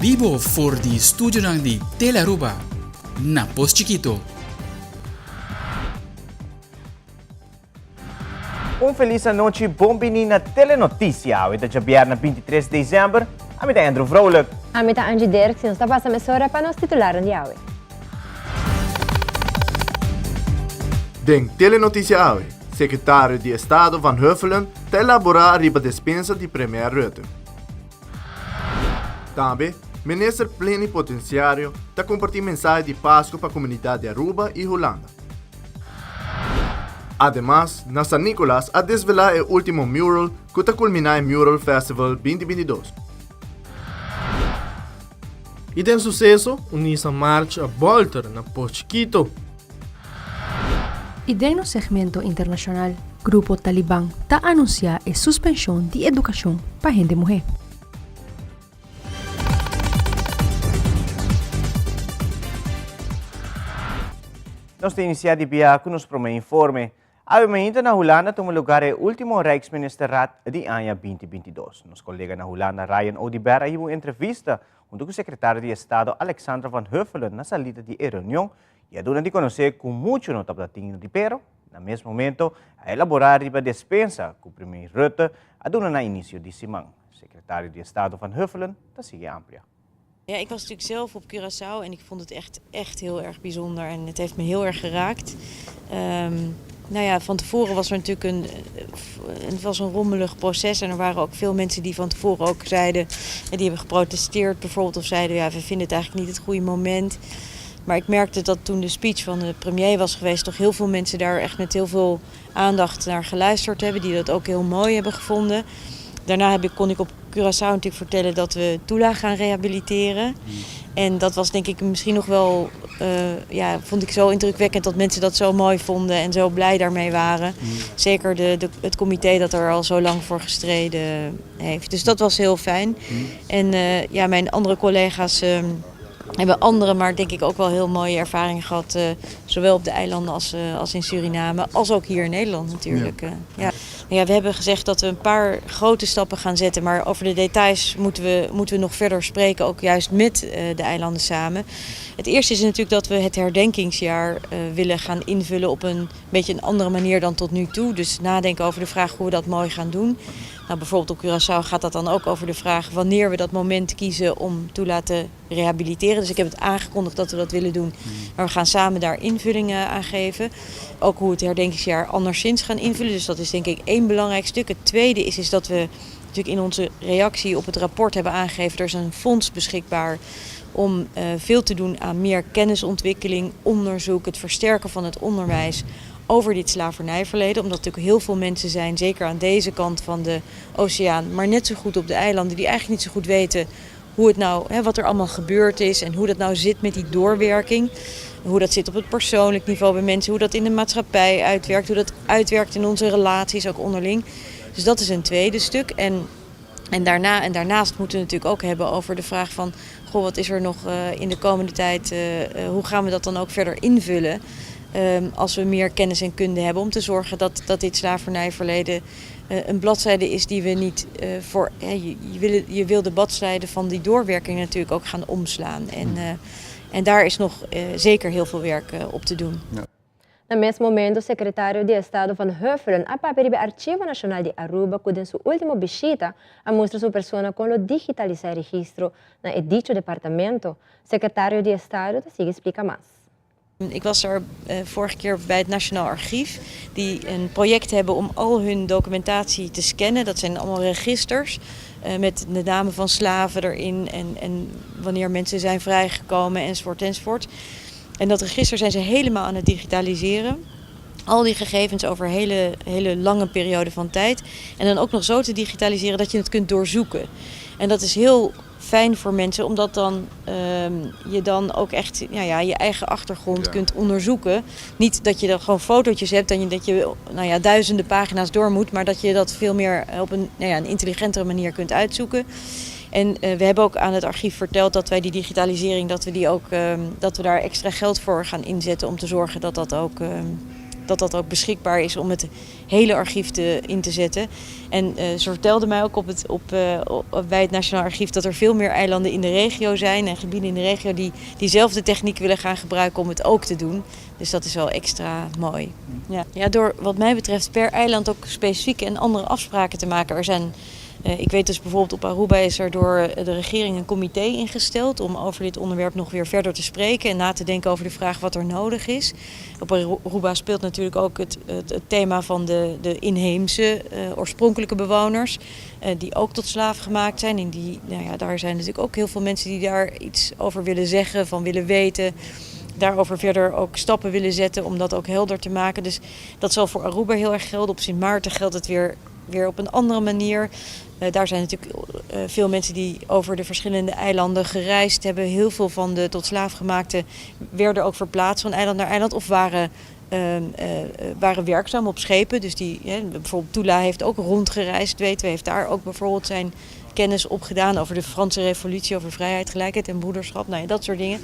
bibo for di studionan di Telearuba na Pos Chikito. Un felis anochi, bon bini na Telenoticia. Awe ta djabièrnè 23 december. Ami ta Andrew Vrolijk. Ami ta Angie Dirks i nos ta pasa mesora pa nos titularnan di awe. Den Telenoticia awe, Secretario di Estado Van Huffelen ta elabora ariba despensa di Premier Rutte. Tambe, Minister Plenipotenciario ta comparti mensahe di Pasco pa comunidad di Aruba y Hulanda. Ademas, na San Nicolas a desvela e ultimo mural cu ta culmina e Mural Festival 2022. Y den suceso, un Nissan March a bolter na Pos Chiquito. Y den nos segmento internacional, grupo Taliban ta anuncia e suspension di educacion pa hende muhe. Nos ta inicia di bia cu nos prome informe. Awe mainta na Hulanda tuma lugar e ultimo Rijksministerraad di aña 2022. Nos colega na Hulanda Ryan Oduber a hiba un entrevista hunto cu Secretario di Estado Alexandra van Huffelen na salida di e reunion y a duna di conoce cu mucho no tabata tin di pero na mes momento a elabora riba despensa cu Premier Rutte a duna na inicio di siman. Secretario di Estado van Huffelen ta sigui amplia. Ja, ik was natuurlijk zelf op Curaçao en ik vond het echt, echt heel erg bijzonder en het heeft me heel erg geraakt. Um, nou ja, van tevoren was er natuurlijk een, het was een rommelig proces en er waren ook veel mensen die van tevoren ook zeiden, en die hebben geprotesteerd bijvoorbeeld of zeiden, ja, we vinden het eigenlijk niet het goede moment. Maar ik merkte dat toen de speech van de premier was geweest, toch heel veel mensen daar echt met heel veel aandacht naar geluisterd hebben, die dat ook heel mooi hebben gevonden. Daarna heb ik, kon ik op Curaçao natuurlijk vertellen dat we Tula gaan rehabiliteren. En dat was denk ik misschien nog wel, uh, ja, vond ik zo indrukwekkend dat mensen dat zo mooi vonden en zo blij daarmee waren. Zeker de, de, het comité dat er al zo lang voor gestreden heeft. Dus dat was heel fijn. En uh, ja, mijn andere collega's uh, hebben andere, maar denk ik ook wel heel mooie ervaringen gehad. Uh, zowel op de eilanden als, uh, als in Suriname, als ook hier in Nederland natuurlijk. Ja. Uh, ja. Ja, we hebben gezegd dat we een paar grote stappen gaan zetten, maar over de details moeten we, moeten we nog verder spreken, ook juist met de eilanden samen. Het eerste is natuurlijk dat we het herdenkingsjaar willen gaan invullen op een beetje een andere manier dan tot nu toe. Dus nadenken over de vraag hoe we dat mooi gaan doen. Nou, bijvoorbeeld op Curaçao gaat dat dan ook over de vraag wanneer we dat moment kiezen om Tula te rehabiliteren. Dus ik heb het aangekondigd dat we dat willen doen. Maar we gaan samen daar invullingen aan geven. Ook hoe het herdenkingsjaar anderszins gaan invullen. Dus dat is denk ik één belangrijk stuk. Het tweede is, is dat we natuurlijk in onze reactie op het rapport hebben aangegeven... er is een fonds beschikbaar om uh, veel te doen aan meer kennisontwikkeling, onderzoek, het versterken van het onderwijs over dit slavernijverleden. Omdat natuurlijk heel veel mensen zijn, zeker aan deze kant van de oceaan, maar net zo goed op de eilanden, die eigenlijk niet zo goed weten hoe het nou, hè, wat er allemaal gebeurd is en hoe dat nou zit met die doorwerking. Hoe dat zit op het persoonlijk niveau bij mensen, hoe dat in de maatschappij uitwerkt, hoe dat uitwerkt in onze relaties ook onderling. Dus dat is een tweede stuk. En, en, daarna, en daarnaast moeten we natuurlijk ook hebben over de vraag van, goh, wat is er nog uh, in de komende tijd, uh, uh, hoe gaan we dat dan ook verder invullen? Um, als we meer kennis en kunde hebben om te zorgen dat, dat dit slavernijverleden uh, een bladzijde is die we niet uh, voor. Uh, je, je, wil, je wil de bladzijde van die doorwerking natuurlijk ook gaan omslaan. En, uh, en daar is nog zeker heel veel werk op te doen. Ja. Na mes momento, Secretario di Estado van Huffelen a papia riba Archivo Nacional di Aruba cu den su ultimo bishita a mustra su persona con lo digitalisa e registro na e dicho departamento. Secretario di Estado ta sigui splica mas. Ik was er uh, vorige keer bij het Nationaal Archief, die een project hebben om al hun documentatie te scannen. Dat zijn allemaal registers uh, met de namen van slaven erin en, en wanneer mensen zijn vrijgekomen enzovoort enzovoort. En dat register zijn ze helemaal aan het digitaliseren. Al die gegevens over hele, hele lange periode van tijd. En dan ook nog zo te digitaliseren dat je het kunt doorzoeken. En dat is heel fijn voor mensen, omdat dan, um, je dan ook echt nou ja, je eigen achtergrond ja. kunt onderzoeken. Niet dat je dan gewoon fotootjes hebt en je, dat je nou ja, duizenden pagina's door moet, maar dat je dat veel meer op een, nou ja, een intelligentere manier kunt uitzoeken. En uh, we hebben ook aan het archief verteld dat wij die digitalisering, dat we, die ook, um, dat we daar extra geld voor gaan inzetten om te zorgen dat dat ook um, dat dat ook beschikbaar is om het hele archief te, in te zetten. En ze vertelde mij ook op het, op, op, bij het Nationaal Archief dat er veel meer eilanden in de regio zijn en gebieden in de regio die diezelfde techniek willen gaan gebruiken om het ook te doen. Dus dat is wel extra mooi. Ja. Ja, door wat mij betreft per eiland ook specifieke en andere afspraken te maken. Er zijn ik weet dus bijvoorbeeld op Aruba is er door de regering een comité ingesteld om over dit onderwerp nog weer verder te spreken en na te denken over de vraag wat er nodig is. Op Aruba speelt natuurlijk ook het thema van de inheemse oorspronkelijke bewoners, die ook tot slaaf gemaakt zijn. En die, nou ja, daar zijn natuurlijk ook heel veel mensen die daar iets over willen zeggen, van willen weten, daarover verder ook stappen willen zetten om dat ook helder te maken. Dus dat zal voor Aruba heel erg gelden. Op Sint Maarten geldt het weer op een andere manier. Daar zijn natuurlijk veel mensen die over de verschillende eilanden gereisd hebben. Heel veel van de tot slaafgemaakten werden ook verplaatst van eiland naar eiland of waren werkzaam op schepen. Dus die, hè, bijvoorbeeld Tula heeft ook rondgereisd, weten we, heeft daar ook bijvoorbeeld zijn kennis opgedaan over de Franse Revolutie, over vrijheid, gelijkheid en broederschap. Nou ja, dat soort dingen.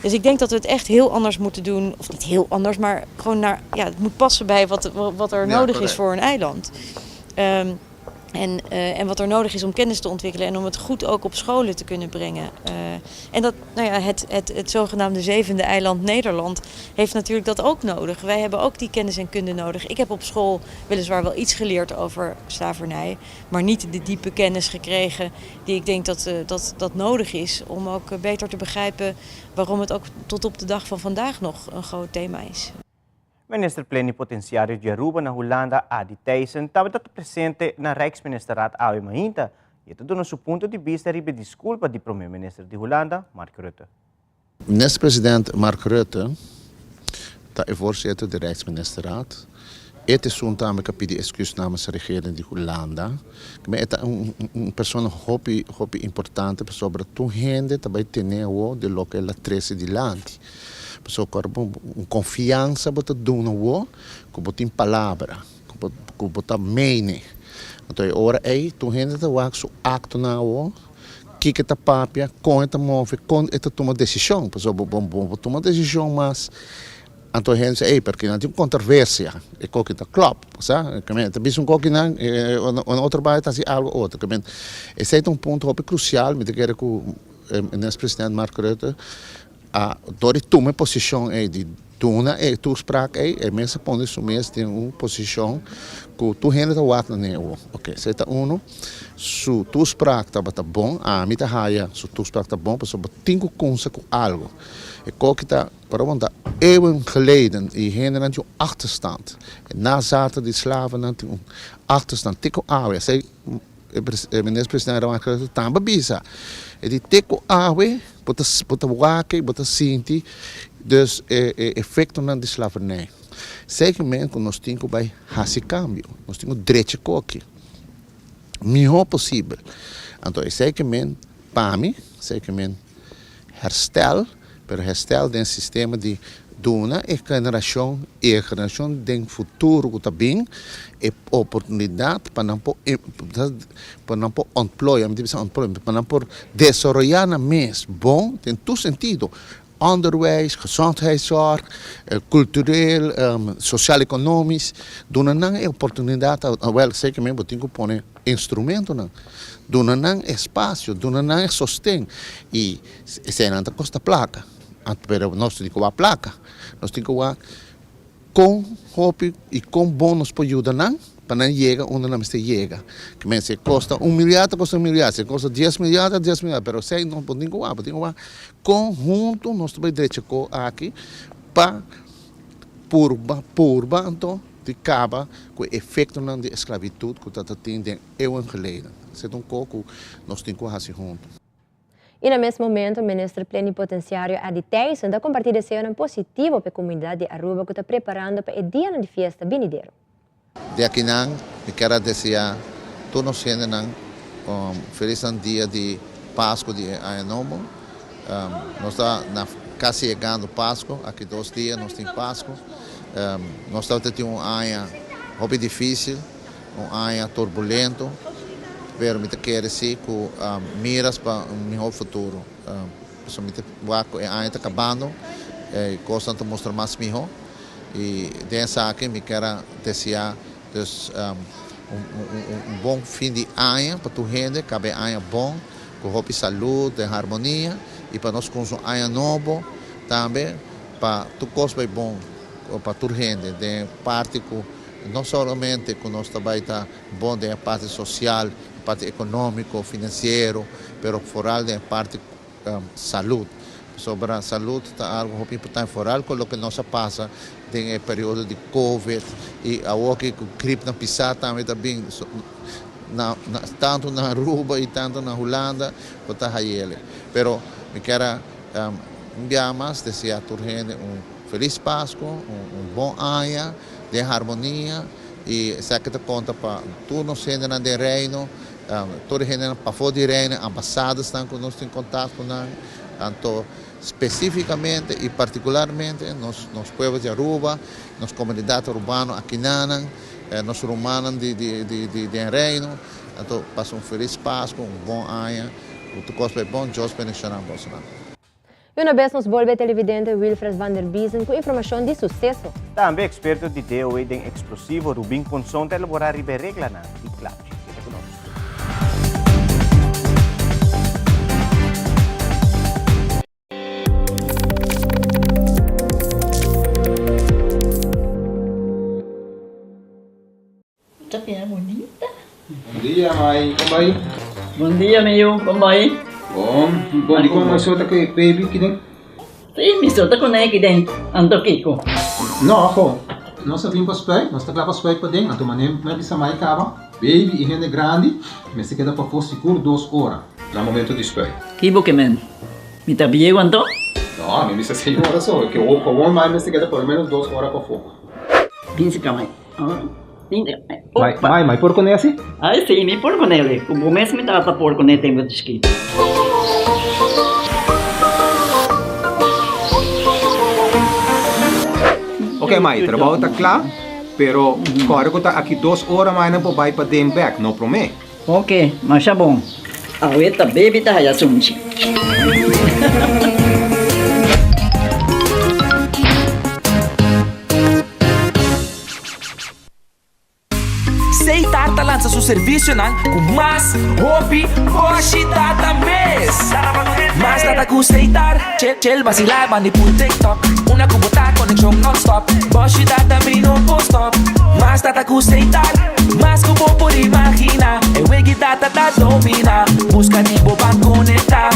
Dus ik denk dat we het echt heel anders moeten doen. Of niet heel anders, maar gewoon naar, ja, het moet passen bij wat er nodig is voor een eiland. En wat er nodig is om kennis te ontwikkelen en om het goed ook op scholen te kunnen brengen. En dat, nou ja, het zogenaamde zevende eiland Nederland heeft natuurlijk dat ook nodig. Wij hebben ook die kennis en kunde nodig. Ik heb op school weliswaar wel iets geleerd over slavernij, maar niet de diepe kennis gekregen die ik denk dat nodig is om ook beter te begrijpen waarom het ook tot op de dag van vandaag nog een groot thema is. Minister Plenipotenciario di Aruba na Hulanda, Adi Thijssen, tabata presente na Rijksministerraad awe mainta y ta duna su punto di bista riba disculpa di Prome Minister di Hulanda, Mark Rutte. Minister-president Mark Rutte ta e voorzitter di Rijksministerraad. Het is un tambe cu pidi excuus namens de regering di Hulanda. Ma ta un persona hopi hopi importante sobre tur hende tambe tene di loke el a trece dilanti. Pasobra un confianza bo ta duna wo, cu bo tin palabra, cu bo ta meen. Anto, ora ey, tur hende ta wak su acto na wo, kico ta papia, con ta move, con ta tuma decision. Pasobra bo bo tuma decision, mas anto hende ey, porque nan tin controversia, e coki ta klop, sa? Ke ta bisa un coki nan, un otro bay ta hasi algo otro. Ke esey ta un punto hopi crucial, mi ta kere cu minister president Mark Rutte a dor di tuma posicion ey di duna e toespraak ey, e mes a pone su mes den un posicion cu tur hende ta wak na ne. Ok, esey ta uno. Su toespraak tabata bon, ami ta haya su toespraak ta bon, pasobra tin cu cuminsa cu algo. E coki ta, pero want eeuwen geleden, y hende nan tin un achterstand. E nazaten di slaven nan tin un achterstand. Te cu awe, esey minister president Mark Rutte tambe bisa. E di te cu awe, bo ta wak, bo ta sinti, dus e efecto nan di slavernij. Zeker cu nos tin cu bay hasi cambio, nos tin cu drecha coki. Mihor posibel. Anto, zeker pa mi, zeker herstel, pero herstel den sistema di duna e generacion den futuro cu tambe e oportunidad pa nan por ontplooien, mi bisa ontplooien, pa nan por desaroya nan mes bon, den tur sentido. Onderwijs, gezondheidszorg, cultureel, sociaal-economisch. Duna nan e oportunidad, wel, zeker mes, bo tin cu pone instrumento nan. Duna nan espacio, duna nan sosten. Y esey nan ta costa placa. Pero nos tin cu placa. Nos tin cu con hopi y con bon nos por yuda nan pa nan yega unda nan mester yega. Ke men si costa 1 miljard, costa 1 miljard. Si costa 10 miljard, 10 miljard. Pero esey no por ku tin ku conhunto nos tambe drecha cos aki pa purba purba anto di caba cu efecto nan di esclavitud cu ta tin den eeuwen geleden. Esey ta un cos cu nos tin cu hasi hunto. Y na mes momento, minister plenipotenciario Adi Thijssen ta comparti deseo positivo pa e comunidad di Aruba cu ta preparando pa e dia di fiesta venidero. Di aki nan, mi kier desea tur nos hendenan feliz dia di Pasco, di Aña Nobo. Nos ta casi yegando Pasco, aki 2 dia nos tin Pasco. Nos ta tin un aña hopi dificil, un aña turbulento, pero mi ta kere si cu miras pa un mihor futuro. So mi ta e aña ta cabando, cos ta mustra mas mihor. I den esaki mi kier a deseá dus un bon fin di aña pa tur hende, kabe aña bon, ku hopi salud, den harmonia i pa nos kunsa un aña nobo tambe pa tur kos bai bon pa tur hende den parti ku no solamente ku nos ta bai ta bon den e parti sosial, e parti ekonómiko, finansiero, pero foral den e parti salud. Pasobra salud ta algo hopi importante, foral ku loke nos a pasa den e periodo di covid i awor ki ku gripnan pisá tambe ta bin na tantu na Aruba i tantu na Hulanda ku ta hayele. Pero mi kier a un bia mas desea tur hende un felis Pasku, un bon aña den harmonia i esaki ta konta pa tur nos hendenan den Reino. Tur e hendenan pafó di Reino, ambasadasnan ku nos tin kontakto ku nan, anto spesífikamente i partikularmente nos nos pueblo di Aruba, nos komunidat arubano akinanan, nos rumannan di di di di den Reino, anto pasa un felis Pasku, un bon aña, ku tur kos bai bon, Dios bendishoná bosonan. I una bes nos bolbe televidente Wilfred van der Biezen ku informashon di suseso. Tambe eksperto di DOE den eksplosivo Rubin Ponson ta elaborá riba e reglanan di klapchi. Keda ku nos. Ta bira bunita. Bon dia mai, kon bai? Bon dia mi yu, kon bai? Bon, bon di kon mi sota ku e baby kiden? Si, mi sota ku ne kiden, anto kiko? No, ho, nos a bin pa spuit, nos ta kla pa spuit paden, anto manera mi a bisa mai kaba, baby i hende grandi mester keda pafó sigur dos ora na momento di spuit. Ki bo ke men? Mi ta bieu anto? No, mi bisa señora so, ke gewoon mai mester keda por lo menos dos ora pafó. Bin si ka mai. Mai, mai, mai por kuné asi? Ai si, mi por kuné li. Ku bo mes mi tata por kuné tempu di chikito. Ok mai, trabou ta kla, pero kòrda ku ta aki dos ora mai nan por bai paden bèk, no promé. Ok, masha bon. Awe ta baby ta haya sunchi. Seitar ta lansa su servisionan ku mas hopi boshi data mes. Mas data ku Seitar, chill chill basila bandi pul TikTok. Una ku bo ta konekshon non-stop, boshi data mi no por stop. Mas data ku Seitar, mas ku bo por imagina. E wegi data ta domina, buska di bo ban konekta.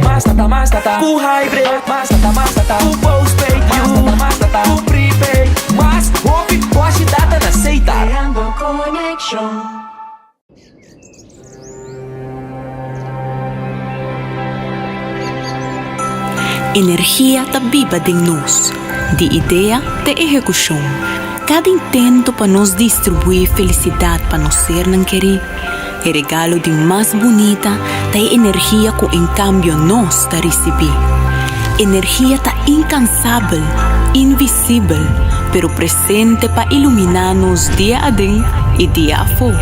Mas data, mas data ku hybrid, mas data, mas data ku postpaid, mas data, mas data ku prepaid. Mas hopi boshi data na Seitar. Creando conexion. Energia ta biba den nos, di idea te ehekushon. Kada intento pa nos distribuí felisidat pa nos sernan kerí. E regalo di mas bunita ta e energia ku en kambio nos ta risibí. Energia ta inkansabel, invisibel, pero presente pa iluminá nos dia aden i dia afó.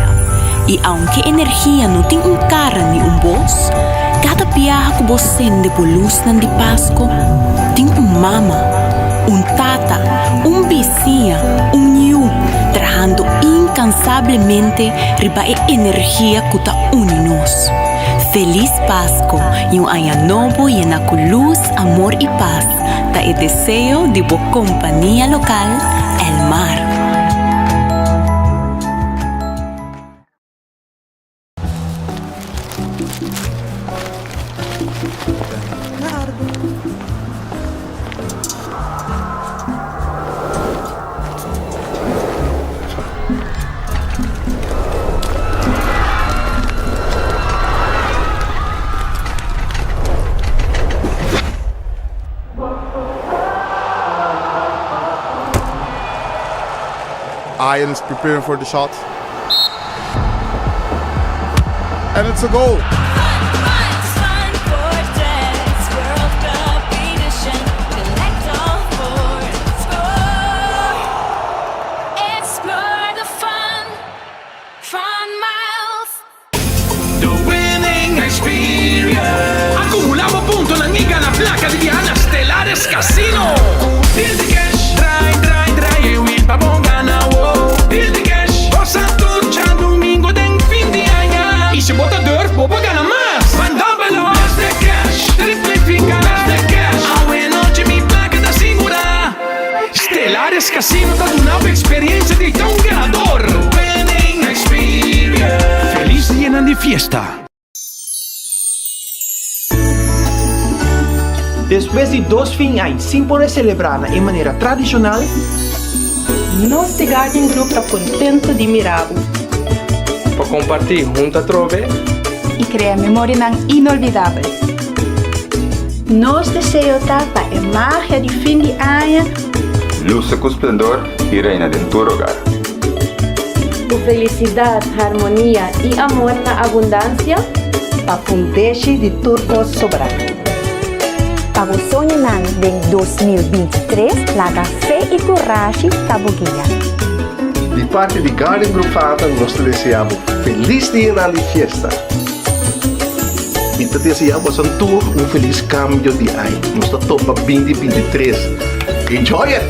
I aunke energia no tin un kara ni un bos, kada biaha ku bo sende bo lusnan di Pasko, tin un mama, un tata, un bisiña, un yu, trahando inkansablemente riba e energia ku ta uni nos. Felis Pasko i un aña nobo yena ku lus, amor i pas ta e deseo di bo kompania lokal Elmar. Ian is preparing for the shot. And it's a goal. The Winning Experience! Acumula bo puntonan y gana placa di biaha na Stellares Casino! Cu Dirty Cash, draai, draai. fiesta! Despues di dos fin añ sin por e selebrá na e manera tradishonal, Nos di Guardian Group ta contento di mira bo. Pa comparti hunto atrobe. Y crea memorianan inolvidabel. Nos deseo ta pa e magia di fin di aña. Luce cu splendor y reina den tur hogar. Cu felicidad, harmonia y amor na abundancia. Pa fundeshi di tur cos sobra. Pa bo soñonan den 2023 laga fe y curashi ta bo guia. Di parti di Guardian Group Fata nos ta desea bo feliz dianan di fiesta. Mi ta desea boso tur un feliz cambio di aña. Nos ta topa 2023. Enjoy it!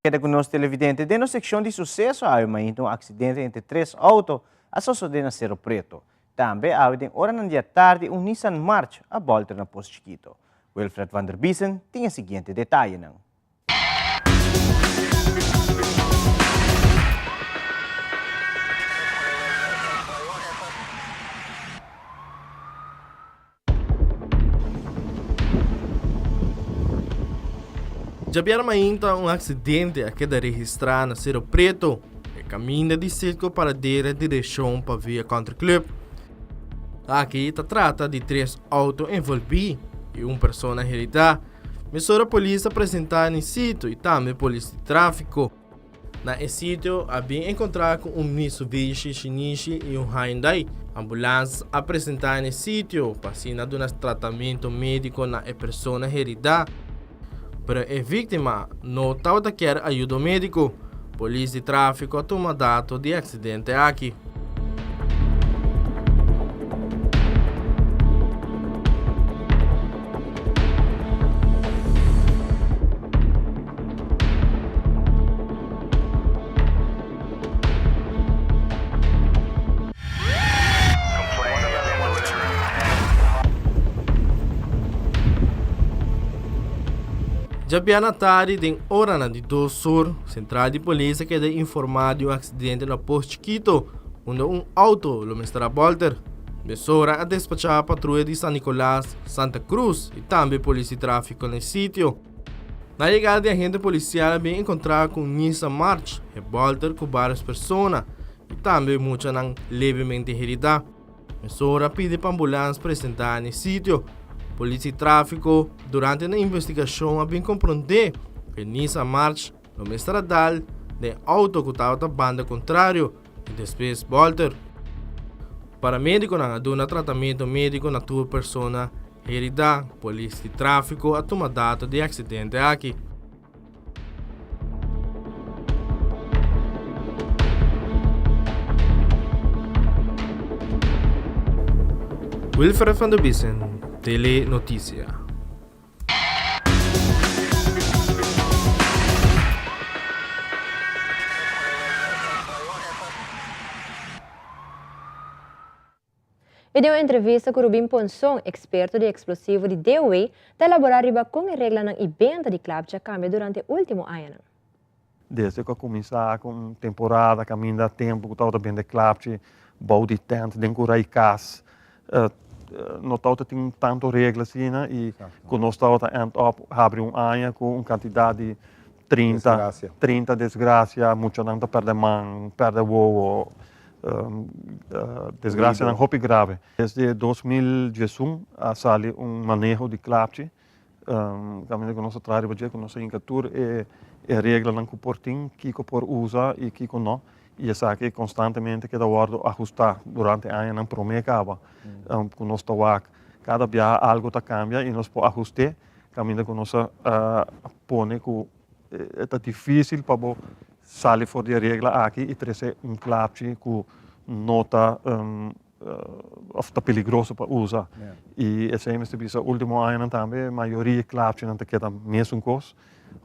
Keda ku nos televidente den nos sekshon di suseso awe mainta un aksidente entre tres outo a sosode na Sero Preto. Tambe awe den oranan di atardi un Nissan March a bolter na Pos Chikito. Wilfred van der Biesen tin e siguiente detayenan. Djabièrnè mainta un aksidente a keda registrá na Sero Preto, e kaminda di Circo Paradera direkshon pa Via Country Club. Aki ta trata di tres outo envolví i un persona heridá. Mesora polis a presentá na e sitio i tambe polis di tráfiko. Na e sitio a bin enkontrá ku un Mitsubishi Shinichi i un Hyundai. Ambulans a presentá na e sitio pa asina duna tratamentu médiko na e persona heridá. Pero e víktima no tabata kier ayudo médiko. Polis di tráfiko a tuma dato di e aksidente aki. Djabièrnè tardi den oranan di dos or, sentral di polis a keda informá di un aksidente na Pos Chikito, unda un outo lo mester a bòlter. Mesora a despachá patruya di San Nicolas, Santa Cruz i tambe polis di tráfiko na e sitio. Na yegada di agente polisial a bin enkontrá ku un Nissan March, e bòlter ku vários persona i tambe muchanan levemente heridá. Mesora a pidi pa ambulans presentá na e sitio. Polis di tráfiko durante nan investigashon a bin komprondé ku e Nissan March lo mester a dal den e outo ku tabata banda kontrario i despues bòlter. Paramedikonan a duna tratamentu médiko na tur persona Herida, Polis di tráfiko a tuma dato di e aksidente aki. Wilfred van der Biesen, Tele Noticia. E den un entrevista ku Rubin Ponson, eksperto di eksplosivo di DOW, ta elaborá riba kon e reglanan i benta di klapchi a kambia durante e último añanan. Desde ku a kuminsá ku un temporada kaminda tempu ku tabata bende klapchi bou di tènt den kura i kas, no tabata tin tantu regla asina i ku nos tabata end up habri un aña ku un kantidat di 30, 30 desgrasia, muchanan ta pèrdè man, pèrdè wowo. Desgracianan hopi grave. Desde 2011 a sali un maneho di klapchi, caminda cu nos a traha riba dje, cu nos a hinca tur e reglanan cu por tin, kico por usa y kico no, y esaki constantemente keda wordo ahusta durante añanan prome caba cu nos ta wak cada biaha algo ta cambia y nos por ahuste caminda cu nos a pone cu E ta difísil pa bo sali for di e regla aki i trese un klapchi ku no ta òf ta peligroso pa usa. I esei mester bisa último añanan tambe mayoria klapchinan ta keda mesun kos.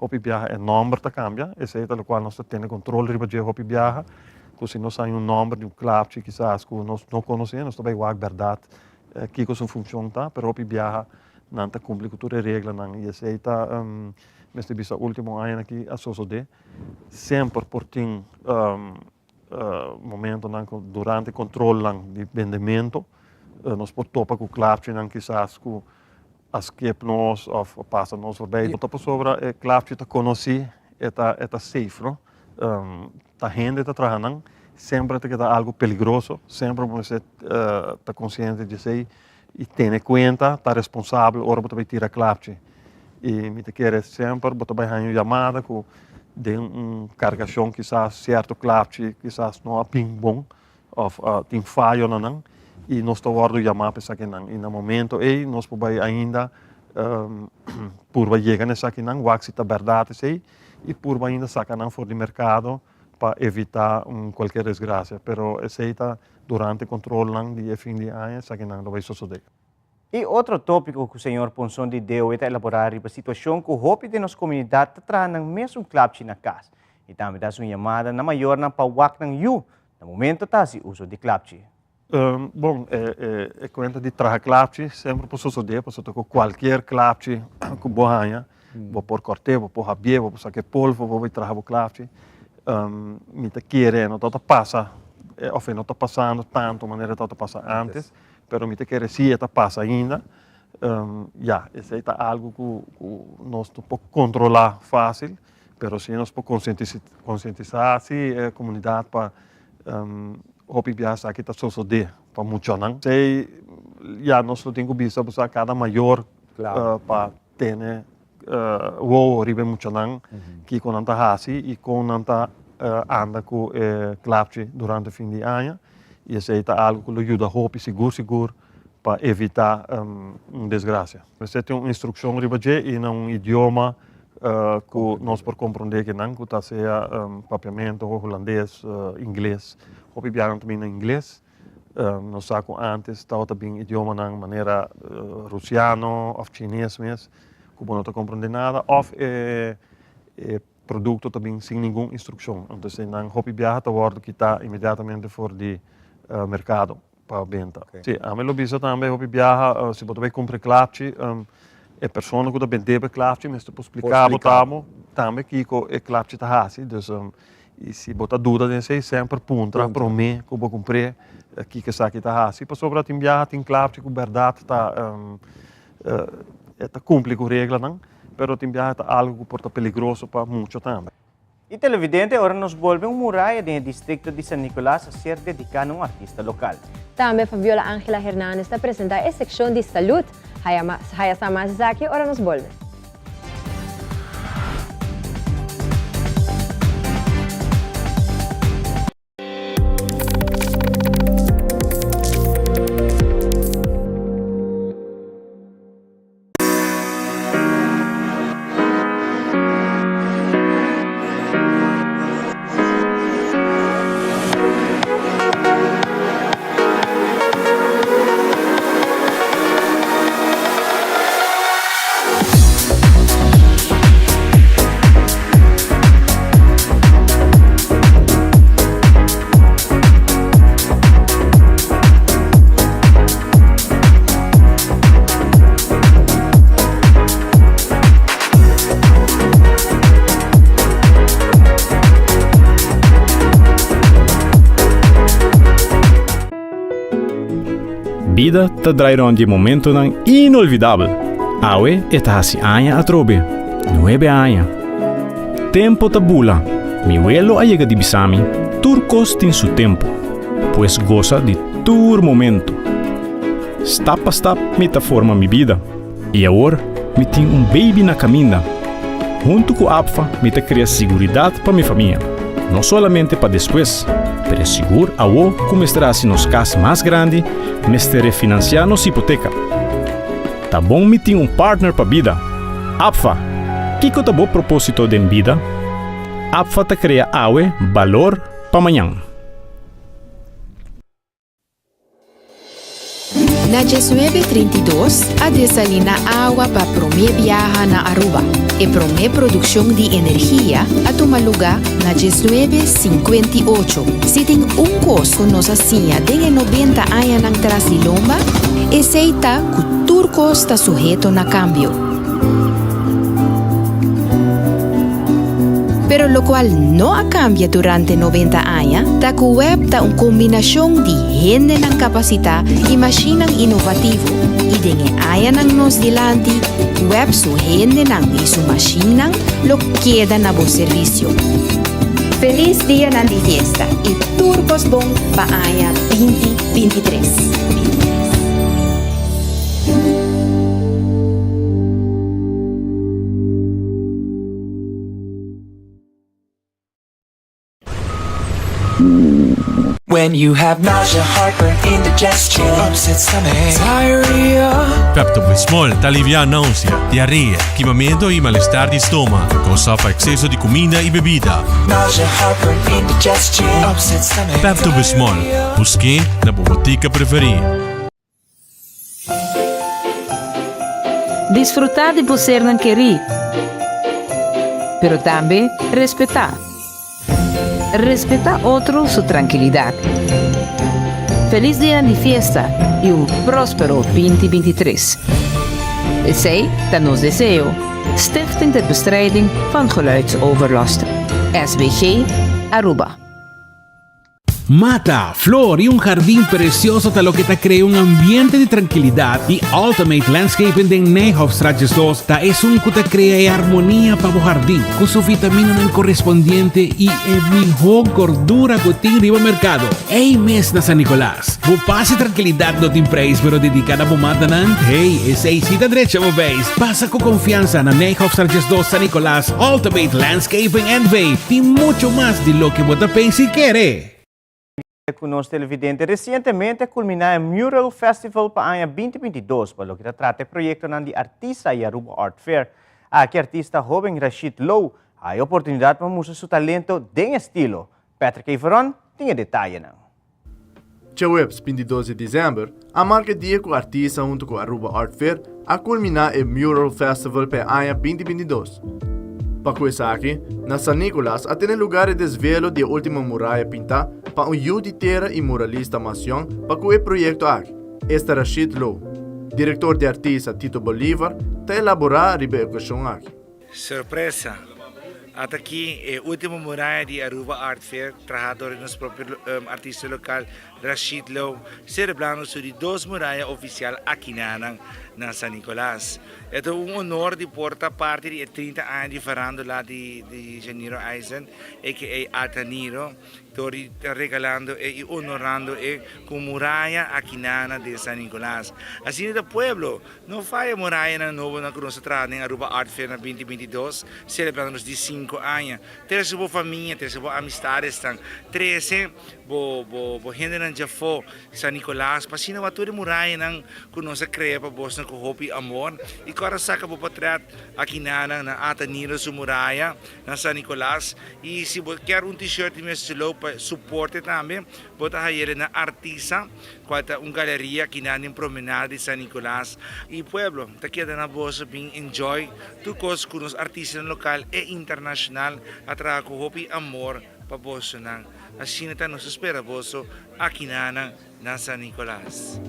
Hopi biaha e nòmber ta kambia, esei ta lokual nos ta tene kontrol riba dje hopi biaha, ku si nos haña un nòmber di un klapchi kisas ku nos no konosé nos ta bai wak bèrdat kiko su funshon ta, pero hopi biaha. nan ta kumpli ku tur e reglanan i esei ta mester bisa último añanan aki a sosodé. Semper por tin momentonan ku durante kontrolnan di bendemento nos por topa ku klapchinan kisas ku a skip nos òf a pasa nos forbei. No ta pasobra e klapchi ta konosí e ta e ta safe no. Ta hende ta traha nan, semper ta keda algu peligroso, semper bo mester ta konsiente di esei i tene kuenta, ta responsabel ora bo ta bai tira klapchi. I mi ta kere semper bo ta bai haña un yamada ku den un kargashon kisas sierto klapchi kisas no a bin bon òf tin fayo na nan i nos ta wòrdu yamá pa esakinan. I na momento ei nos por bai ainda purba yega na esakinan, wak si ta bèrdat esei i purba ainda saka nan for di merkado pa evitá un kualker desgrasia. Pero esei ta durante kontrolnan di e fin di aña esakinan lo bai sosodé. E otro tópiko ku señor Ponson di DOE ta elaborá riba situashon ku hopi den nos komunidat ta traha nan mesun klapchi na kas i tambe ta hasi un yamada na mayornan pa wak nan yu na momento ta hasi uso di klapchi. Bon, e kuenta di traha klapchi semper por sosodé pasobra ku kualkier klapchi ku bo haña bo por kòrt'é, bo por habié, bo por saka e polvo, bo por traha bo klapchi. Mi ta kere no tabata pasa òf e no ta pasando tantu manera e tabata pasa ántes. Pero mi ta kere si e ta pasa ainda, ya, esei ta algu ku nos no por kontrolá fásil, pero si nos por konsientisá si e komunidat pa hopi biaha esaki ta sosodé pa muchanan. Esei ya nos lo tin ku bisa bo sa kada mayor pa tene wowo riba e muchanan kiko nan ta hasi i kon nan ta anda ku e klapchi durante fin di aña i esei ta algu ku lo yuda hopi sigur sigur pa evitá un desgrasia. Mester tin un instrukshon riba dje i na un idioma ku nos por komprondé kinan ku ta sea papiamentu, hulandes, ingles. Hopi biaha nan ta bini na ingles. Nos sa ku ántes tabata bin idiomanan manera rusiano òf chines mes ku bo no ta komprondé nada òf e e produkto ta bin sin ningun instrukshon. Entonces nan hopi biaha ta wòrdu kitá inmediatamente for di merkado pa benta. Sí, ami lo bisa tambe hopi biaha si bo ta bai kumpra e klapchi e persona ku ta bendé bo e klapchi mester por spliká bo tamo tambe kiko e klapchi ta hasi. Dus I si bo ta duda den esei, semper puntra promé ku bo kumpr'é kiko esaki ta hasi, pasobra tin biaha tin klapchi ku bèrdat ta e ta kumpli ku reglanan, pero tin biaha ta algu ku por ta peligroso pa mucha tambe. I televidente, ora nos bolbe un muraya den e distrikto di San Nicolas a ser dediká na un artista lokal. Tambe Fabiola Angela Hernandez ta presentá e sekshon di salud. Haya haya sa mas esaki ora nos bolbe. Bida ta drai rond di momentonan inolvidabel. Awe e ta hasi aña atrobe. Nuebe aña. Tempo ta bula. Mi welo a yega di bisa mi, tur kos tin su tempo. Pues gosa di tur momento. Stap pa stap mi ta forma mi bida. I awor mi tin un baby na kaminda. Huntu ku APFA mi ta krea siguridat pa mi famia. No solamente pa despues, pero sigur awo ku mester hasi nos kas mas grandi, mester refinansiá nos hipoteka. Ta bon mi tin un partner pa bida. APFA! Kiko ta bo propósito den bida? APFA ta krea awe balor pa mañan. Na 1932 a desalina awa pa prome biaha na Aruba. E prome produccion di energia a tuma luga na 1958. Si tin un cos cu nos a siña den e 90 añanan tras di lomba, esey ta cu tur cos ta suheto na cambio. Pero locual no a cambia durante 90 aña ta cu web ta un combinacion di hendenan capacita y mashinnan innovativo y den e añanan nos dilanti web su hendenan y su mashinnan lo keda na bo servicio. Feliz dianan di fiesta y tur cos bon pa aña 2023. When you have nausea, heartburn, indigestion, upset stomach, diarrhea. Pepto-Bismol ta alivia nausea, diarea, kimamento y malestar di stoma, causa pa exceso di cuminda y bebida. Nausea, heartburn, indigestion, upset stomach. Pepto-Bismol, busque na bo botica preferi. Disfrutá di bo sernan kerí, pero tambe respetá. Respetá otro su trankilidat. Felis dianan di fiesta i un próspero 2023. Esei ta nos deseo. Stichting ter Bestrijding van Geluidsoverlast, SBG, Aruba. Mata, flor y un jardin precioso ta loke ta crea un ambiente di trankilidad y Ultimate Landscaping den Nijhofstraat 12 ta esun cu ta crea e armonia pa bo jardin cu su vitaminanan correspondiente y e miho gordura cu tin riba mercado. Ey mes na San Nicolas. Bo paz y trankilidad no tin prijs pero dedica na bo matanan, hey, esey si ta drecha bo beis. Pasa cu confiansa na Nijhofstraat 12 San Nicolas, Ultimate Landscaping NV tin mucho mas di loke bo ta pensa y kere. Cu nos televidente recientemente a culmina e Mural Festival pa aña 2022 pa loke ta trata e proyectonan di artista y Aruba Art Fair. Aki artista hoben Rashid Low a haya oportunidad pa mustra su talento den estilo. Patrick Everon tin e detayenan. Djaweps 22 di desèmber a marka e dia ku artista huntu ku Aruba Art Fair a kulminá e Mural Festival pa e aña 2022. Pa ku esaki, na San Nicolas a tene lugar e desvelo di e último muraya pintá pa un yu di tera i muralista mas yòn pa ku e proyekto aki, esta Rashid Low. Direktor di artista Tito Bolivar ta elaborá riba e okashon aki. Sorpresa! Ata aki e ultimo muraya di Aruba Art Fair traha dor di nos propio artista local Rashid Low, celebrando su di dos muraya oficial akinanan na San Nicolas. E ta un honor di por ta parti di e 30 aña di farandola di Janiro Eisen aka Ata Niro. Dor di ta regalando e i onorando e ku muraya akinana den San Nicolas. Asina ta pueblo, no faya murayanan nobonan ku nos a traha den Aruba Art Fair na 2022, selebrando nos di sinku aña. Trese bo famia, trese bo amistadesnan, trese bo bo bo hendenan djafó San Nicolas pa asina wak tur e murayanan ku nos a krea pa bosnan ku hopi amor. I kòrda saka bo potret akinana na Ata Nilo su muraya. na San Nicolas y si bo kier un t-shirt di Mister Low pa suporte tambe bo ta hayele na Artisa cual ta un galeria kinan den promenade di San Nicolas y pueblo ta keda na boso bin enjoy tur cos cu nos artistanan local e internacional a traha cu hopi amor pa bosonan asina ta nos ta spera boso akinanan na San Nicolas.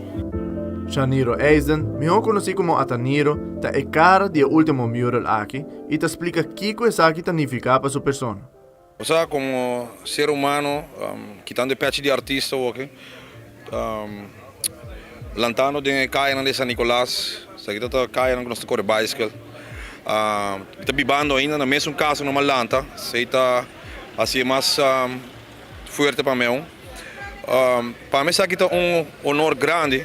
Shaniro Eisden, mihó konosí komo Ataniro, ta e kara di e último mural aki i ta splika kiko esaki ta nifiká pa su persona. Osea komo ser humano, kitando e pechi di artista oke, lantando den e kayanan di San Nicolas, esaki ta ta kayanan ku nos ta kore baiskel, mi ta bibando ainda na mesun kas ku nos a lanta, esei ta hasié mas fuerte pa mi aun. Pa mi esaki ta un honor grandi,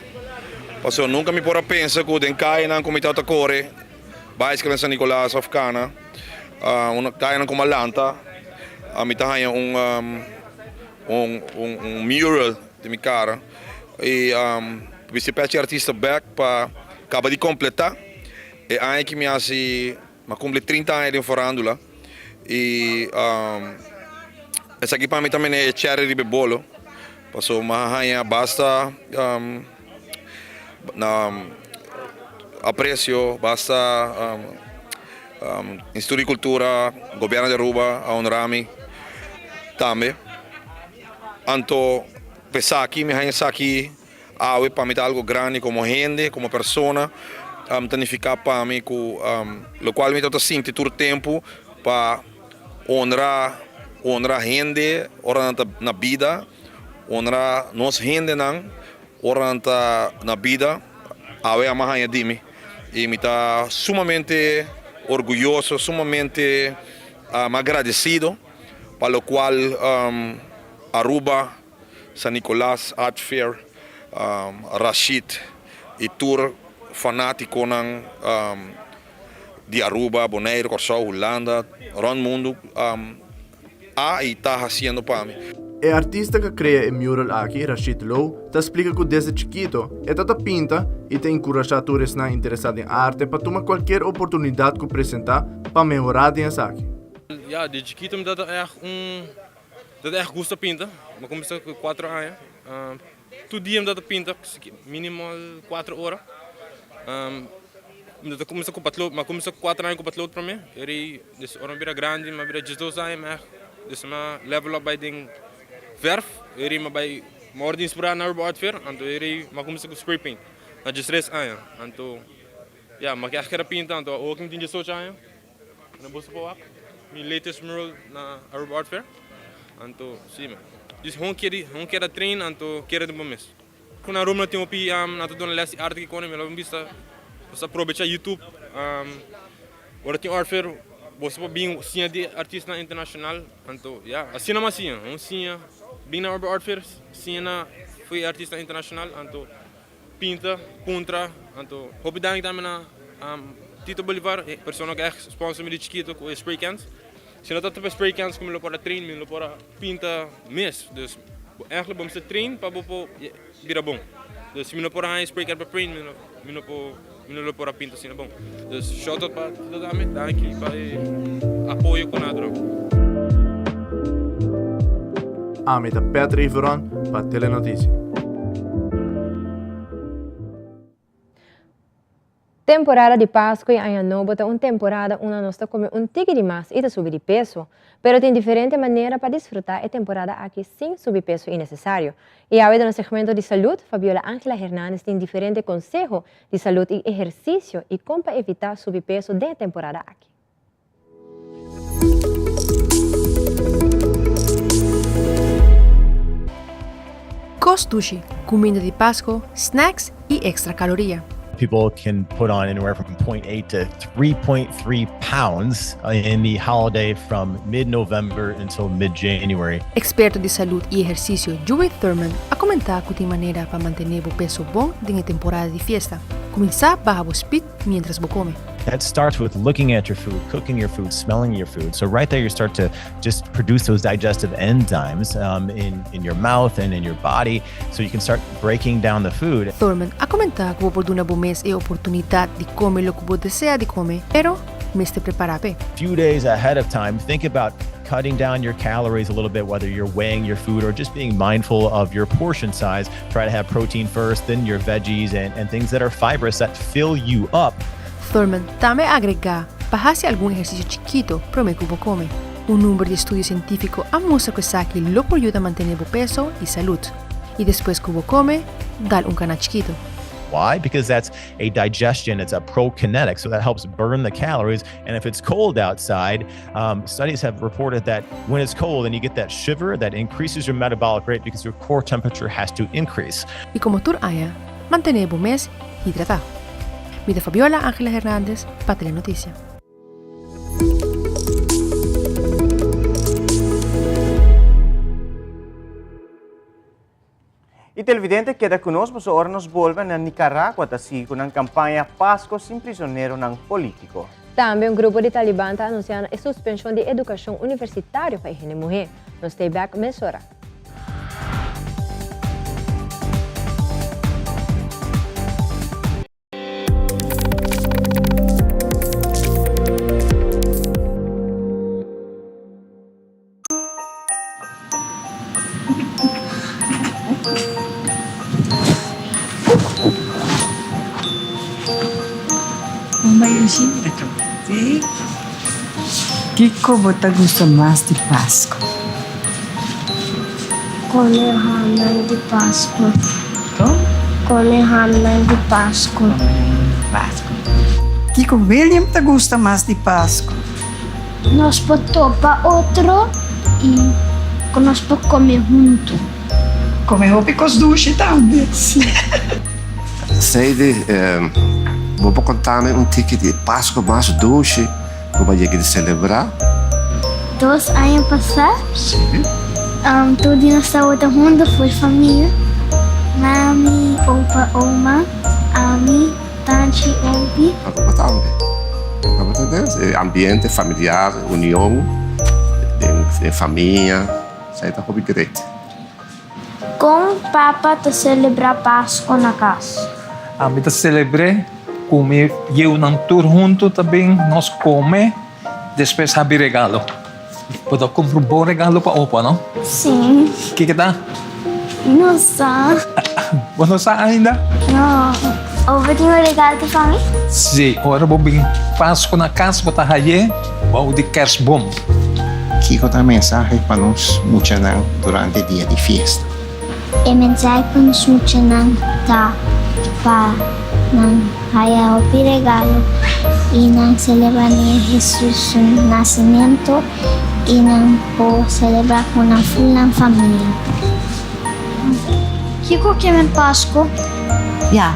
pasobra nunca mi por a pensa cu den cayanan cu mi tabata core bicycle na San Nicolas of cana, un cayanan cu mi a lanta, mi ta haya un un mural den mi cara y bisti pechi artista bek pa caba di completa e aña cu mi haci. Mi a cumpli 30 aña den farandula y esaki pa mi ta mene e cherry riba e bolo pasobra mi a haña basta. na aprecio, basta Instituto di Cultura, Gobierno di Aruba a honra mi tambe. Anto p'esaki mi haña esaki awe pa mi ta algo grandi como hende, como persona, ta nifica pa mi cu locual mi tabata sinti tur tempo pa honra honra hende ora nan ta na bida, honra nos hendenan ora nan ta na bida, awe a haña di mi y mi ta sumamente orguyoso, sumamente agradecido pa locual Aruba, San Nicolas Art Fair, Rashid y tur fanaticonan di Aruba, Bonaire, Kòrsou, Hulanda, rònt mundu a i ta hasiendo pa mi. E artista ku a krea e mural aki, Rashid Low, ta splika ku desde chikito e ta ta pinta i ta enkurashá tur esnan interesá den arte pa tuma kualkier oportunidat ku presentá pa mehorá den esaki. Ya, di chikito mi tabata ègt un, tabata ègt gusta pinta. Mi a kuminsá ku kuater aña. Tur dia mi tabata pinta minimal kuater ora. Mi tabata kuminsá ku patlood, mi a kuminsá ku kuater aña ku patlood promé. Eri des ora mi bira grandi, mi a bira diesdos aña, mi a des mi a level up bai den verf. Eri mi a bai, mi a wòrdu inspirá na Aruba Art Fair, anto eri mi a kuminsá ku spray paint na diestres aña. Anto ya, mi a keda pinta, anto awor ku mi tin diesocho aña. Na boso por wak mi latest mural na Aruba Art Fair. Anto si man. Dus hon kere hon kere train anto kere den bo mes. Ku na Aruba no tin hopi nan ta duna les di arte kiko mi lo bisa boso aprobecha YouTube ora tin art fair boso por bin siña di artistanan internashonal anto ya asina mi a siña hon siña bin na Aruba Art Fair siña na for e artistanan internashonal anto Pinta, puntra, anto hopi danki tambe na Tito Bolivar, e persona ku a sponsor mi di chikito ku e spray cans. Si no tabata pa e spray cans ku mi lo por a train, mi lo por a pinta mes. Dus eigenlijk bo mester train pa bo por bira bon. Dus si mi no por a haña e spray can pa train, mi no por mi no lo por a pinta asina bon. Dus shout out pa Tito tambe, danki pa e apoyo ku nan a duna. Ami ta Patrick Veron pa Telenoticia. Temporada di Pasco y Aña Nobo ta un temporada unda nos ta come un tiki di mas y ta subi di peso. Pero tin diferente manera pa disfruta e temporada aki sin subi peso innecesario. Y awe den nos segmento di salud, Fabiola Angela Hernandez tin diferente conseho di salud y ehercicio y con pa evita subi peso den e temporada aki. Cos dushi, cuminda di Pasco, snacks y extra caloria. People can put on anywhere from 0.8 to 3.3 pounds in the holiday from mid-November until mid-January. Experto di salud y ehercicio Jewey Thurman a comenta cu tin manera pa mantene bo peso bon den e temporada di fiesta. Cuminsa baha bo speed mientras bo come. That starts with looking at your food, cooking your food, smelling your food. So right there you start to just produce those digestive enzymes um, in, in your mouth and in your body so you can start breaking down the food. Thurman a comenta cu bo por duna bo mes e oportunidad di come loke bo desea di come, pero mester prepara p'e. Few days ahead of time, think about cutting down your calories a little bit, whether you're weighing your food or just being mindful of your portion size. Try to have protein first, then your veggies and, and things that are fibrous that fill you up. Thurman tambe a agrega pa haci algun ehercicio chikito prome cu bo come. Un number di estudio cientifico a mustra cu esaki lo por yuda mantene bo peso y salud. Y despues cu bo come, dal un cana chikito. Why? Because that's a digestion, it's a prokinetic, so that helps burn the calories. And if it's cold outside, um, studies have reported that when it's cold and you get that shiver, that increases your metabolic rate because your core temperature has to increase. Y como tur aña, mantene bo mes hidrata. Mi ta Fabiola Angela Hernandez pa Telenoticia. Y televidente keda cu nos pasobra ora nos bolbe na Nicaragua ta sigui cu nan campaña Pasco sin prisoneronan politico. Tambe un grupo di Taliban ta anunciando e suspension di educacion universitario pa e hende muhe. Nos stay back mesora. Sí. Kiko bo ta gusta mas di Pasku? Come hamnan di Pasku. Kon? Come hamnan di Pasku. Come hamnan di Pasku. Kiko William ta gusta mas di Pasku? Nos por topa otro i ku nos por come huntu. Come hopi kos dushi tambe. Sí. Seidy, bo por konta mi un tiki di e Pasku mas dushi ku bo a yega di selebrá? Dos aña pasá, tur di nos tabata huntu for famia, mami, opa, oma, ami, tanchi, opi. Aruba tambe. Aruba tambe. E ambiente familiar, union den famia, esei ta hopi great. Kon papa ta selebrá Pasko na kas? Ami ta selebr'é ku mi yiunan tur huntu ta bin nos kome, despues habi regalo. Bo ta kumpra un bon regalo pa opa, no? Sí. Kiko ta? No sa. Bo no sa ainda? No. Opa tin un regalo pa mi? Sí, ora bo bin Pasko na kas bo ta haye bou di kersboom. Kiko ta mensahe pa nos muchanan durante dia di fiesta? E mensahe pa nos muchanan ta pa nan haya hopi regalo i nan selebrá Niño Hesus su nasementu i nan por selebrá ku nan ful nan famia. Kiko ke men Pasko? Ya,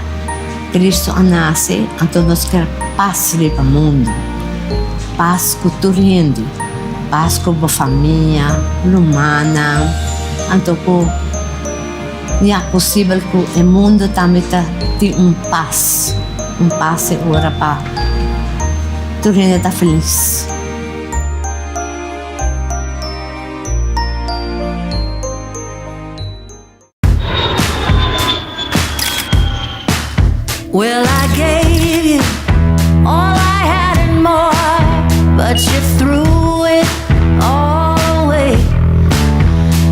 Cristo a nace, anto nos kier pas riba mundo. Pas cu tur hende, pas cu bo famia, rumannan, anto cu ya posibel cu e mundo tambe ta tin un pas, un pas e ora pa tur hende ta feliz. Well I gave you all I had and more But you threw it all away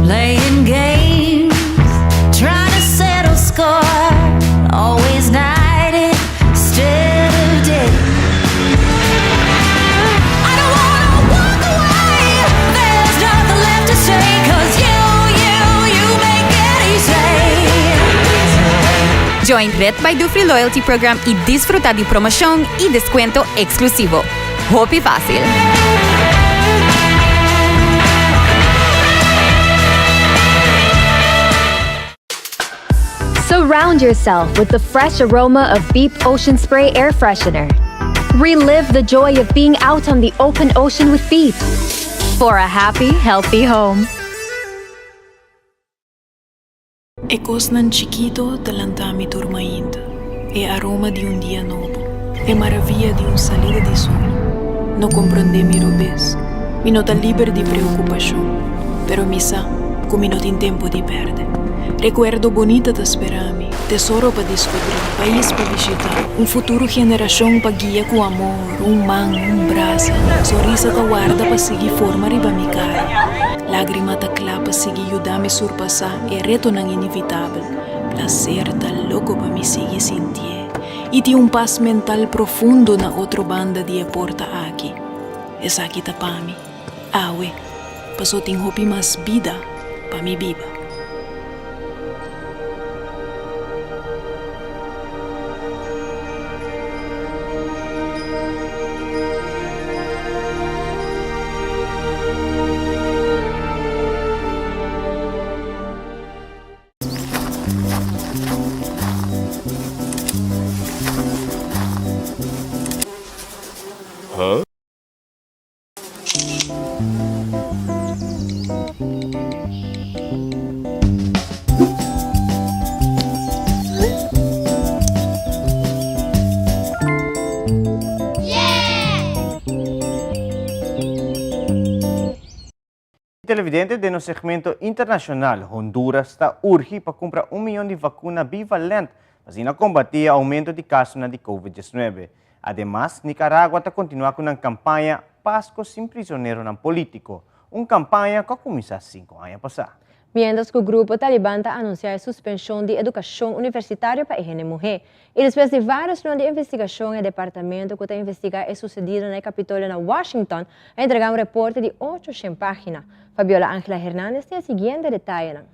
Playing games, trying to settle score Always night instead of day I don't wanna walk away There's nothing left to say Cause you, you, you make it easy Join Red by Dufry Loyalty Program y disfruta di promocion y descuento exclusivo. Hopi facil! Surround yourself with the fresh aroma of Beep Ocean Spray Air Freshener. Relive the joy of being out on the open ocean with Beep for a happy, healthy home. E kosnan chikito ta lanta mi tur mainta, e aroma di un dia nobo, e maravia di un salida di solo. No komprondé mi robes, mi no ta liber di preokupashon, pero mi sa ku mi no tin tempu di pèrdè. Rekuerdo bonita ta spera mi, tesoro pa diskubrí, pais pa bishitá, un futuro generashon pa guia ku amor, un man, un brasa, sonrisa ta warda pa sigui forma riba mi kara. Lágrima ta kla pa sigui yuda mi surpasá e retonan inevitabel. Plaser ta loko pa mi sigui sintié i tin un pas mental profundo na otro banda di e porta aki. Esaki ta pa mi, awe, paso tin hopi mas bida pa mi biba. Televidente, den nos segmento internacional, Honduras ta urgi pa cumpra un miyon di vacuna bivalent pa asina combati e aumento di casonan di Covid diesnuebe. Ademas, Nicaragua ta continua cu nan campaña Pasco sin prisioneronan politico, un campaña cu a cuminsa cinco aña pasa. Mientras cu grupo Taliban ta anuncia e suspension di educacion universitario pa e hende muhe. Y despues di varios luna di investigacion e departamento cu ta investiga e sucedido na e Capitolio na Washington a entrega un reporte di 800 pagina. Fabiola Angela Hernandez tin e siguiente detayenan.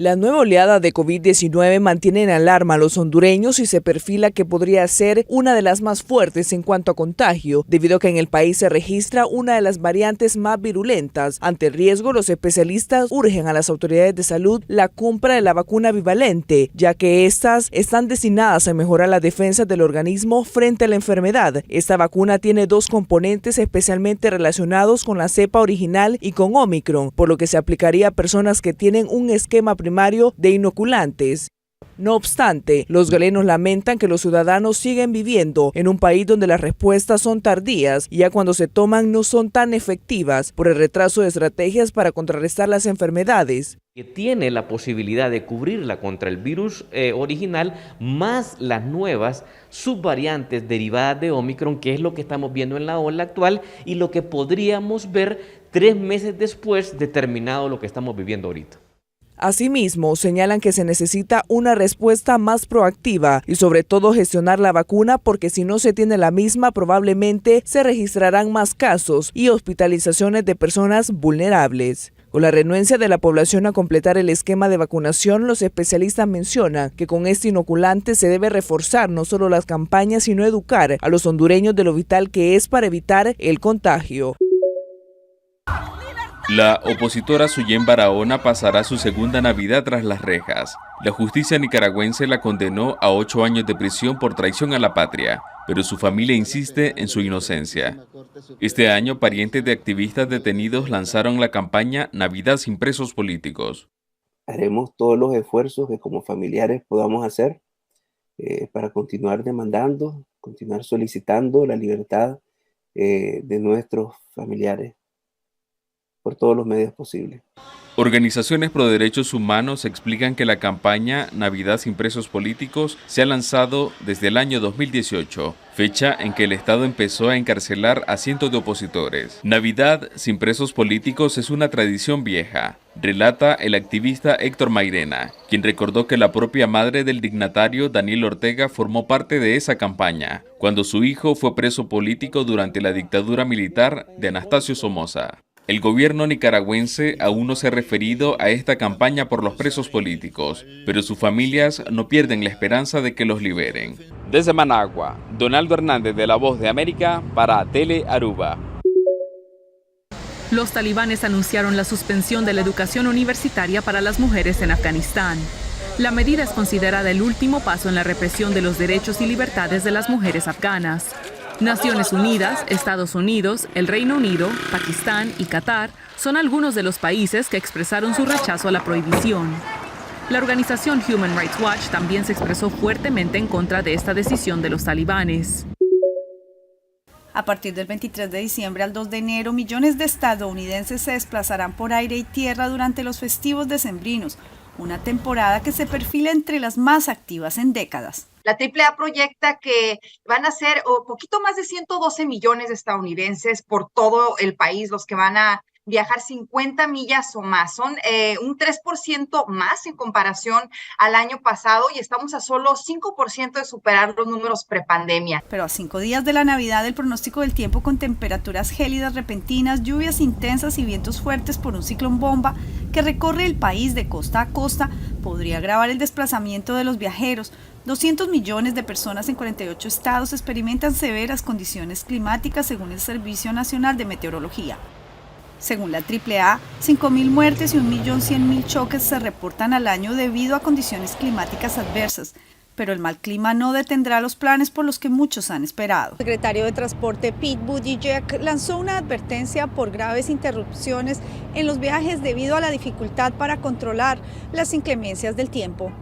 La nueva oleada de COVID-19 mantiene en alarma a los hondureños y se perfila que podría ser una de las más fuertes en cuanto a contagio, debido a que en el país se registra una de las variantes más virulentas. Ante el riesgo, los especialistas urgen a las autoridades de salud la compra de la vacuna bivalente, ya que estas están destinadas a mejorar la defensa del organismo frente a la enfermedad. Esta vacuna tiene dos componentes especialmente relacionados con la cepa original y con Omicron, por lo que se aplicaría a personas que tienen un esquema primario de inoculantes. No obstante, los galenos lamentan que los ciudadanos siguen viviendo en un país donde las respuestas son tardías y ya cuando se toman no son tan efectivas por el retraso de estrategias para contrarrestar las enfermedades. Que tiene la posibilidad de cubrirla contra el virus eh, original más las nuevas subvariantes derivadas de Omicron, que es lo que estamos viendo en la ola actual y lo que podríamos ver tres meses después de terminado lo que estamos viviendo ahorita. Asimismo, señalan que se necesita una respuesta más proactiva y sobre todo gestionar la vacuna porque si no se tiene la misma probablemente se registrarán más casos y hospitalizaciones de personas vulnerables. Con la renuencia de la población a completar el esquema de vacunación, los especialistas mencionan que con este inoculante se debe reforzar no solo las campañas, sino educar a los hondureños de lo vital que es para evitar el contagio. La opositora Suyen Barahona pasará su segunda Navidad tras las rejas. La justicia nicaragüense la condenó a ocho años de prisión por traición a la patria, pero su familia insiste en su inocencia. Este año, parientes de activistas detenidos lanzaron la campaña Navidad sin presos políticos. Haremos todos los esfuerzos que como familiares podamos hacer eh, para continuar demandando, continuar solicitando la libertad eh, de nuestros familiares por todos los medios posibles. Organizaciones pro derechos humanos explican que la campaña Navidad sin presos políticos se ha lanzado desde el año 2018, fecha en que el Estado empezó a encarcelar a cientos de opositores. Navidad sin presos políticos es una tradición vieja, relata el activista Héctor Mairena, quien recordó que la propia madre del dignatario Daniel Ortega formó parte de esa campaña, cuando su hijo fue preso político durante la dictadura militar de Anastasio Somoza. El gobierno nicaragüense aún no se ha referido a esta campaña por los presos políticos, pero sus familias no pierden la esperanza de que los liberen. Desde Managua, Donaldo Hernández de La Voz de América para Tele Aruba. Los talibanes anunciaron la suspensión de la educación universitaria para las mujeres en Afganistán. La medida es considerada el último paso en la represión de los derechos y libertades de las mujeres afganas. Naciones Unidas, Estados Unidos, el Reino Unido, Pakistán y Qatar son algunos de los países que expresaron su rechazo a la prohibición. La organización Human Rights Watch también se expresó fuertemente en contra de esta decisión de los talibanes. A partir del 23 de diciembre al 2 de enero, millones de estadounidenses se desplazarán por aire y tierra durante los festivos decembrinos, una temporada que se perfila entre las más activas en décadas. La AAA proyecta que van a ser un poquito más de 112 millones de estadounidenses por todo el país los que van a viajar 50 millas o más. Son eh, un 3% más en comparación al año pasado y estamos a solo 5% de superar los números prepandemia. Pero a cinco días de la Navidad, el pronóstico del tiempo con temperaturas gélidas repentinas, lluvias intensas y vientos fuertes por un ciclón bomba que recorre el país de costa a costa podría agravar el desplazamiento de los viajeros. 200 millones de personas en 48 estados experimentan severas condiciones climáticas según el Servicio Nacional de Meteorología. Según la AAA, 5.000 muertes y 1.100.000 choques se reportan al año debido a condiciones climáticas adversas, pero el mal clima no detendrá los planes por los que muchos han esperado. El secretario de Transporte Pete Buttigieg lanzó una advertencia por graves interrupciones en los viajes debido a la dificultad para controlar las inclemencias del tiempo.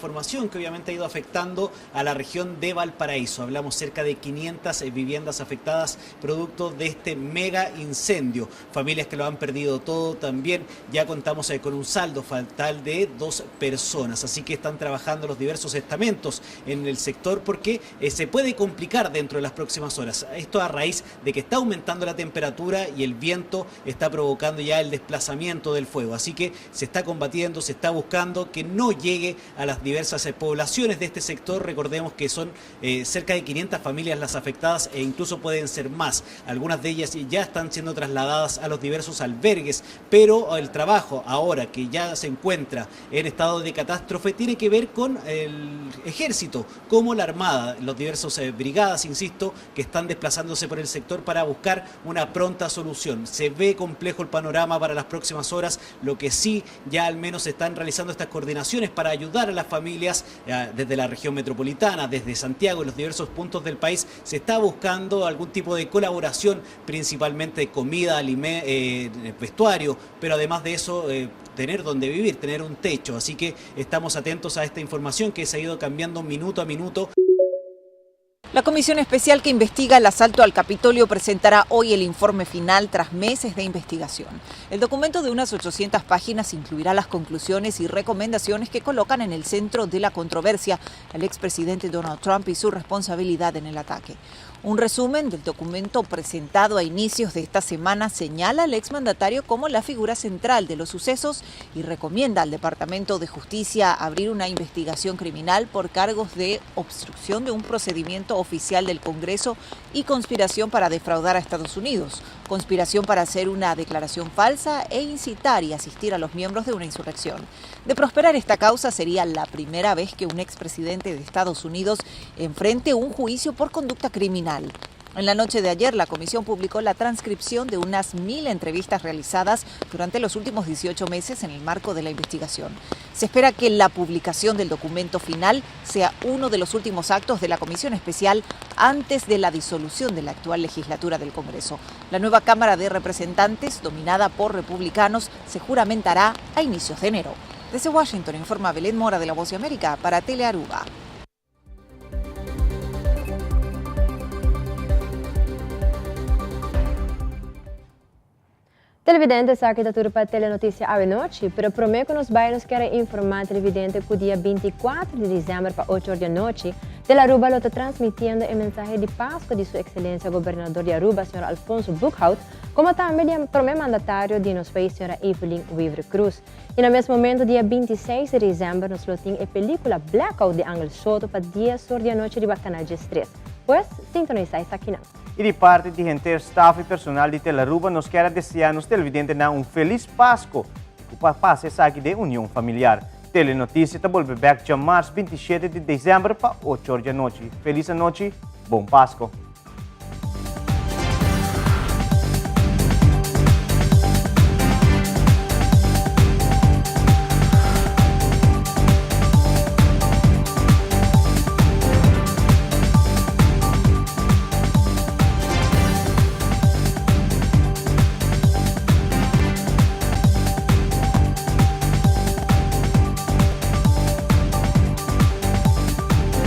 Información que obviamente ha ido afectando a la región de Valparaíso. Hablamos cerca de 500 eh, viviendas afectadas producto de este mega incendio. Familias que lo han perdido todo también. Ya contamos eh, con un saldo fatal de dos personas. Así que están trabajando los diversos estamentos en el sector porque eh, se puede complicar dentro de las próximas horas. Esto a raíz de que está aumentando la temperatura y el viento está provocando ya el desplazamiento del fuego. Así que se está combatiendo, se está buscando que no llegue a las diversas eh, poblaciones de este sector. Recordemos que son eh, cerca de 500 familias las afectadas e incluso pueden ser más. Algunas de ellas ya están siendo trasladadas a los diversos albergues, pero el trabajo ahora que ya se encuentra en estado de catástrofe tiene que ver con el ejército, como la armada, los diversos eh, brigadas, insisto, que están desplazándose por el sector para buscar una pronta solución. Se ve complejo el panorama para las próximas horas, lo que sí ya al menos se están realizando estas coordinaciones para ayudar a las familias eh, desde la región metropolitana, desde Santiago y los diversos puntos del país. Se está buscando algún tipo de colaboración, principalmente comida, eh, vestuario, pero además de eso, eh, tener donde vivir, tener un techo. Así que estamos atentos a esta información que se ha ido cambiando minuto a minuto. La comisión especial que investiga el asalto al Capitolio presentará hoy el informe final tras meses de investigación. El documento de unas 800 páginas incluirá las conclusiones y recomendaciones que colocan en el centro de la controversia al expresidente Donald Trump y su responsabilidad en el ataque. Un resumen del documento presentado a inicios de esta semana señala al exmandatario como la figura central de los sucesos y recomienda al Departamento de Justicia abrir una investigación criminal por cargos de obstrucción de un procedimiento oficial del Congreso y conspiración para defraudar a Estados Unidos, conspiración para hacer una declaración falsa e incitar y asistir a los miembros de una insurrección. De prosperar esta causa sería la primera vez que un expresidente de Estados Unidos enfrente un juicio por conducta criminal. En la noche de ayer, la comisión publicó la transcripción de unas mil entrevistas realizadas durante los últimos 18 meses en el marco de la investigación. Se espera que la publicación del documento final sea uno de los últimos actos de la comisión especial antes de la disolución de la actual legislatura del Congreso. La nueva Cámara de Representantes, dominada por republicanos, se juramentará a inicios de enero. Desde Washington informa Belén Mora de La Voz de América para Telearuba. Televidente esaki ta tur pa Telenoticia awe nochi, pero prome cu nos bay nos kier a informa televidente cu dia 24 di december pa ocho or di anochi, Telearuba lo ta transmitiendo e mensahe di Pascua di su Excelencia Gobernador di Aruba señor Alfonso Boekhoudt, como tambe di e prome mandatario di nos pais señora Evelyn Wever Croes. Y na mes momento dia 26 di december nos lo tin e pelicula Blackout di Angel Soto pa dies or di anochi riba Canal 13. Pues, sintonisa esakinan. Y di parti di henter staf y personal di Telaruba nos kier a desea nos televidentenan un feliz Pasco y cu pa pasa esaki den union familiar. Telenoticia ta bolbe bek djamars 27 di december pa ocho or di anochi. Feliz anochi, bon Pasco.